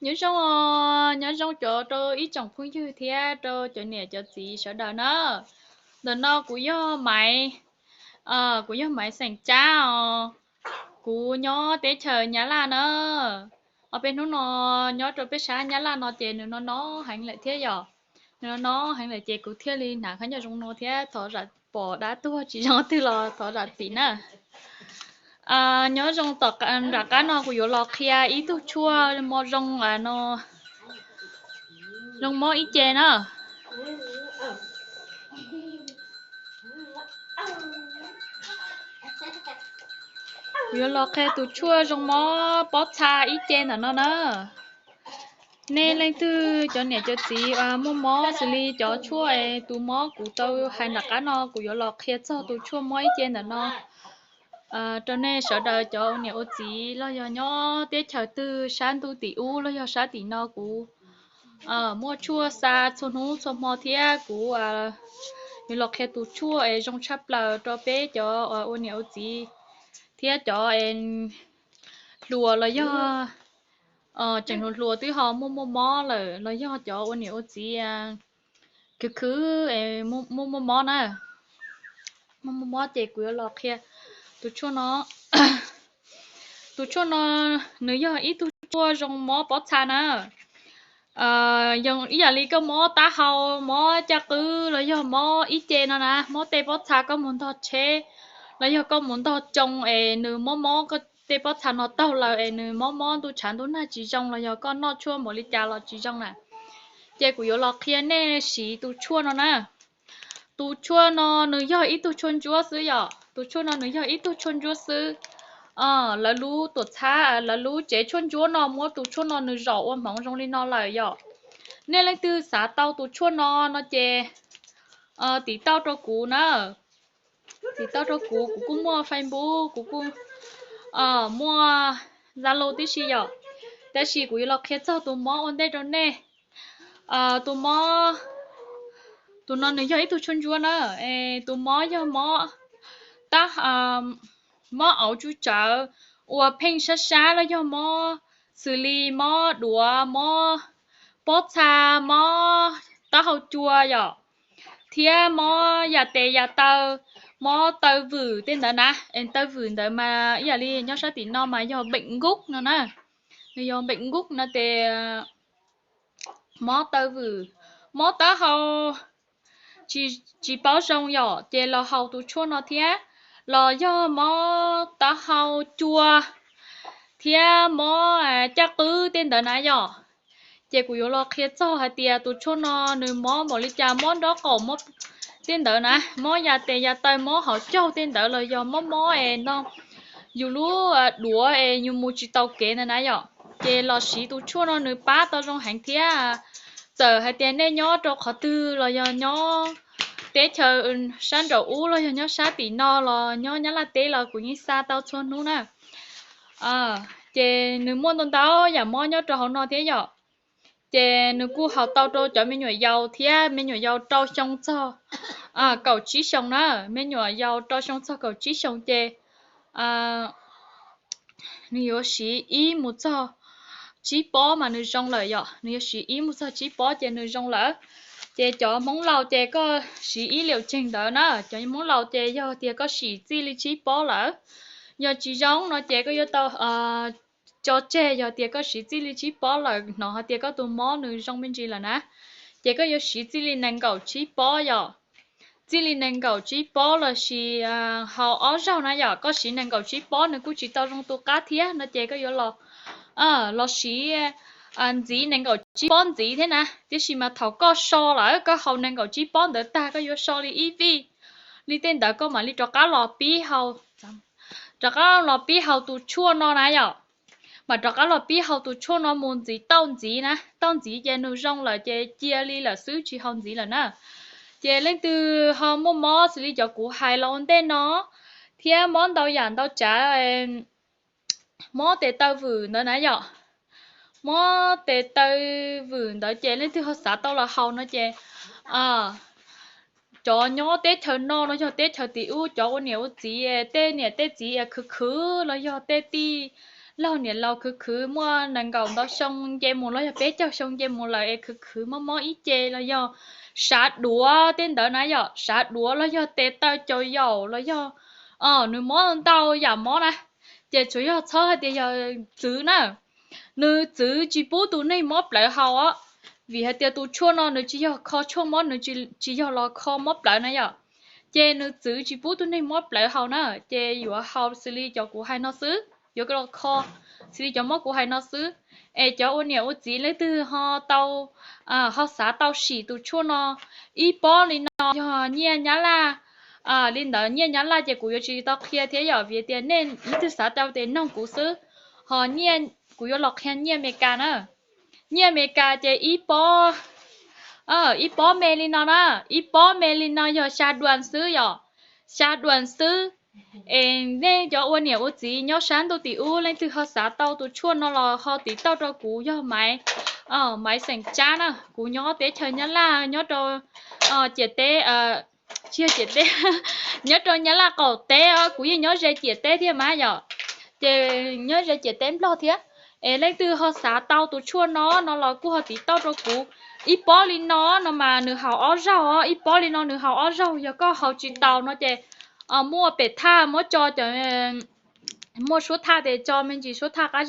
Nyob zoo, nyob zoo cov rau ib tsoom phooj ywg thiab rau cov niam cov txiv sawv daws na. Ntawm no kuv yog Maiv, kuv yog Maiv xeem Tsab os. Kuv nyob teb chaws Nyab Laj na. Ob peb hnub no nyob rau peb sab Nyab Laj no ces nws no no heev lawm thiab yom. Nws no no heev lawm ces kuv thiaj li hnav khaub ncaws zoo no thiab thov zam, pom dab tuag tsis zoo twg los thov zam txim na. Nyob zoo, tom nram qab no kuv yuav los qhia ib tug tshuaj mos zoo no, zoo mob ib ce na. Kuv yuav los qhia tus tshuaj zoo mob pob txha ib ce ntawm no na. Nej leej twg cov niam cov txiv muaj mob xws li cov tshuaj es tus mob kuv tau hais nram qab no, kuv yuav los qhia txog tus tshuaj mob ib ce ntawm no rau nej sawv daws cov ua niam ua txiv los yog nyob teb chaws twg, sab ntuj tim ub los yog sab tim no, kuv muaj tshuaj xa txhua hnub txhua hmo thiab kuv yuav los qhia tus tshuaj es zoo tshaj plaws rau peb cov ua niam ua txiv thiab cov hluas los yog tseem hluas hluas twb ho muaj muaj mob lawm los yog cov ua niam ua txiv khwv khwv muaj muaj mob na. Muaj muaj mob ces kuv yuav los qhia tus tshuaj no. Tus tshuaj no nws yog ib tug tshuaj zoo mob pob txha na. Ib yam li koj mob taub hau, mob caj qwb los yog mob ib ce no na, mob tej pob txha koj mus ntog tsheb los yog koj mus ntog coo es nws mob mob koj tej pob txha no taug lawm es nws mob mob ntuj tshav ntuj nag tsis zoo los yog koj noj tshuaj npaum li cas los tsis zoo na. Ces kuv yuav los qhia nej siv tus tshuaj no na. Tus tshuaj no nws yog ib tug tshuaj ntsuab xwb yom, tus tshuaj no nws yog ib tug tshuaj ntsuab xwb. Lawv lub tuam txhab, lawv lub tsev tshuaj ntsuab no muab tus tshuaj no nws zom ua hmoov zoo li no lawm yom. Nej leej twg xav tau tus tshuaj no no ces tim tauj rau kuv na. Tim tauj rau kuv, kuv kuj muaj Facebook, kuv kuj muaj Zalo tib si yom. Tab sis kuv yuav los qhia txog tus mob ua ntej rau nej. Tus mob, tus no nws yog ib tug tshuaj ntsuab na. Tus mob yog mob tab, mob auv tsuj tsawv uas pheej sab sab los yog mob xws li mob duav, mob pob txha, mob taub hau cua yom, thiab mob yam tes yam taw, mob taw vwm tej ntawd na. Es taw vwm ntawd mas ib yam li nyob sab tim no mas yog beem nkuj no na. Nws yog beem nkuj no ces mob taw vwm, mob taub hau tsis paub zoo yom, ces los haus tus tshuaj no thiab. Los yog mob taub hau cua thiab mob caj qwb tej ntawd na yom. Ces kuv yuav los qhia txog hais tias tus tshuaj no nws mob npaum li cas, mob nraub qaum, mob tej ntawd na, mob yam tes yam taw, mob hauv caug tej ntawd los yog mob mob es no yus lub duav es yus mus tsis tau kev ntawd na yom. Ces los siv tus tshuaj no nws pab tau zoo heev thiab. Txawm hais tias nej nyob rau qhov twg los yog nyob teb chaws sab nraum ub los yog nyob sab tim no los nyob Nyab Laj teb los kuv yeej xa tau txhua hnub na. Ces nws muaj ntau ntau yam mob nyob rau hauv no thiab yom. Ces nws kuj haus tau rau cov me nyuam yaus thiab me nyuam yaus rau xyoo txog kaum tsib xyoos na. Me nyuam yaus rau xyoo txog kaum tsib xyoos ces nws yuav siv ib mus txog tsib pob mas nws zoo lawm yom. Nws yuav siv ib mus txog tsib pob ces nws zoo lawm. Ces cov Hmoob laus ces koj siv ib liam tseeg ntawd na. Cov Hmoob laus ces yog tias koj siv txij li tsib pob lawm, yog tsis zoo no ces koj yuav tau tso tseg. Yog tias koj siv txij li tsib pob lawm, hnov hais tias koj tus mob nws zoo me ntsis lawm na, ces koj yuav siv txij li nees nkaum tsib pob yom. Txij li nees nkaum tsib pob los sis haus ob zaug na yom. Koj siv nees nkaum tsib pob nws kuj tsis tau zoo tu qab thiab no ces koj yuav los, los siv ntxiv nees nkaum tsib pob ntxiv thiab na. Tiam sis mas thaum koj so lawm, koj haus nees nkaum tsib pob ntawd tag koj yuav so li ib vij li tej ntawd koj mam li rov qab los pib haus, rov qab los pib haus tus tshuaj no na yom. Mam rov qab los pib haus tus tshuaj no mus ntxiv tauj ntxiv na. Tauj ntxiv ces nws zoo lawm ces cia li lawm xwb tsis haus ntxiv lawm na. Ces leej twg ho muaj mob xws li cov kuv hais los ua ntej no thiab mob ntau yam ntau tsav, mob tes taw vwm ntawd na yom, mob tes taw vwm ntawd ces leej twg ho xav tau los haus no ces cov nyob teb chaws no los yog teb chaws tim ub, cov ua niam ua txiv, tej niam tej txiv khwv khwv los yog tej tij laug niam laus khwv khwv muaj nees nkaum ntau xyoo nce mus los yog peb caug xyoo nce mus lawm es khwv khwv mob mob ib ce los yog sav duav tej ntawd na yom, sav duav los yog tes taw caus yaum los yog, o, nws mob ntau yam mob na, ces tsuas yog txhob hais tias yog txwv na. Nws txwv tsis pub tus neeg mob plawv haus os, vim hais tias tus tshuaj no nws tsis yog kho tshuaj mob, nws tsis yog los kho mob plawv na yom. Ces nws txwv tsis pub tus neeg mob plawv haus na, ces yuav haus xws li cov kuv hais no xwb, yuav los kho xws li cov mob kuv hais no xwb. Es cov ua niam ua txiv leej twg ho tau, ho xav tau sim tus tshuaj no, ib pob li no yog nyiaj Nyab Laj, li ntawd nyiaj Nyab Laj ces kuv yuav tsis tau qhia thiab yom, vim tias nej leej twg xav tau ces noog kuv xwb. Ho nyiaj, kuv yuav los qhia nyiaj Amelikas na. Nyiaj Amelikas ces ib pob, ib pob me li no na, ib pob me li no yog xya duas xwb yom, xya duas xwb. Es nej cov ua niam ua txiv nyob sab ntuj tim ub leej twg ho xav tau tus tshuaj no los ho tiv tauj rau kuv yog Maiv, Maiv xeem Tsab na, kuv nyob teb chaws Nyab Laj nyob rau ciam teb, tsis yog ciam teb, nyob rau Nyab Laj qaum teb os, kuv yeej nyob ze ciam teb thiab mas yom, ces nyob ze ciam teb Nplog thiab. Es leej twg ho xav tau tus tshuaj no no los kuj ho tiv tauj rau kuv. Ib pob li no no mas nws haus ob zaug os, ib pob li no nws haus ob zaug, yog koj haus tsis taus no ces muaj pem thaj muab tso cov, muaj suab thaj ces tso me ntsis suab thaj qab